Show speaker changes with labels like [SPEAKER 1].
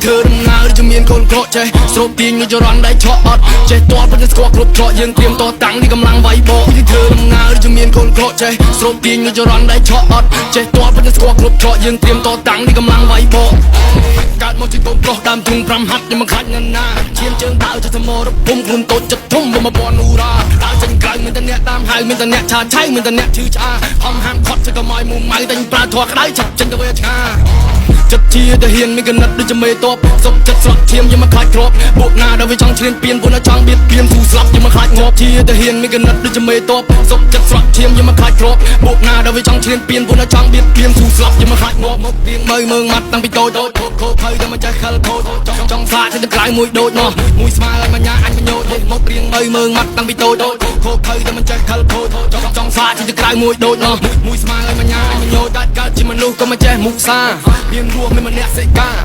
[SPEAKER 1] ធ្វើដំណើរជំមានកូនក្រកចេះស្រូបទាញដូចចរន្តដៃឆក់អត់ចេះតល់ប៉ុន្តែស្គាល់គ្រប់ច្រកយើងត្រៀមតតាំងនេះកម្លាំងវាយបកទីធ្វើដំណើរជំមានកូនក្រកចេះស្រូបទាញដូចចរន្តដៃឆក់អត់ចេះតល់ប៉ុន្តែស្គាល់គ្រប់ច្រកយើងត្រៀមតតាំងនេះកម្លាំងវាយបកកើតមកជាកូនប្រុសដើមទ្រូង5ហាត់ខ្ញុំមិនខ្លាចណាណាឈាមជើងដើរចុះសមរភូមិខ្លួនតូចចិត្តធំ1000នូរ៉ាដើរចេញក្រៅមានតែអ្នកតាមហៅមានតែអ្នកឆាឆៅមានតែអ្នកឈឺឆ្អាខំហាមខត់ចិត្តក៏មកមុំម៉ៅតែប្រើធွာក្តៅឆាប់ចេញទៅវាឆ្ងាចិត្តជាទៅហ៊ានមានកណិតដូចជាមេតបសុកចិត្តស្រក់ឈាមយើងមកខ្លាចគ្រាប់ពួកណាដែលវាចង់ឈ្លានពានពួកណាចង់បៀតបៀនស៊ូស្លាប់យើងមកខ្លាចងាប់ជាទៅហ៊ានមានកណិតដូចជាមេតបសុកចិត្តស្រក់ឈាមយើងមកខ្លាចគ្រាប់ពួកណាដែលវាចង់ឈ្លានពានពួកណាចង់បៀតបៀនស៊ូស្លាប់យើងមកខ្លាចងាប់មកទៀងមើមើងម៉ាត់តាំងពីតូចតូចខោខៅតែមិនចេះខលខូចចង់សាកទៅក្រៅមួយដូចនោះមួយស្មើឲ្យមញ្ញាអញមញោមករៀងមើមើងម៉ាត់តាំងពីតូចតូចខោខៅតែមិនចេះខលខូចចង់សាកទៅក្រៅមួយដូចនោះមួយស្មើឲ្យមញ្ញាអញមញោកើតកើតជាមនុស្សក៏មិនចេះមុខសាមានរស់មានម្នាក់សិកា។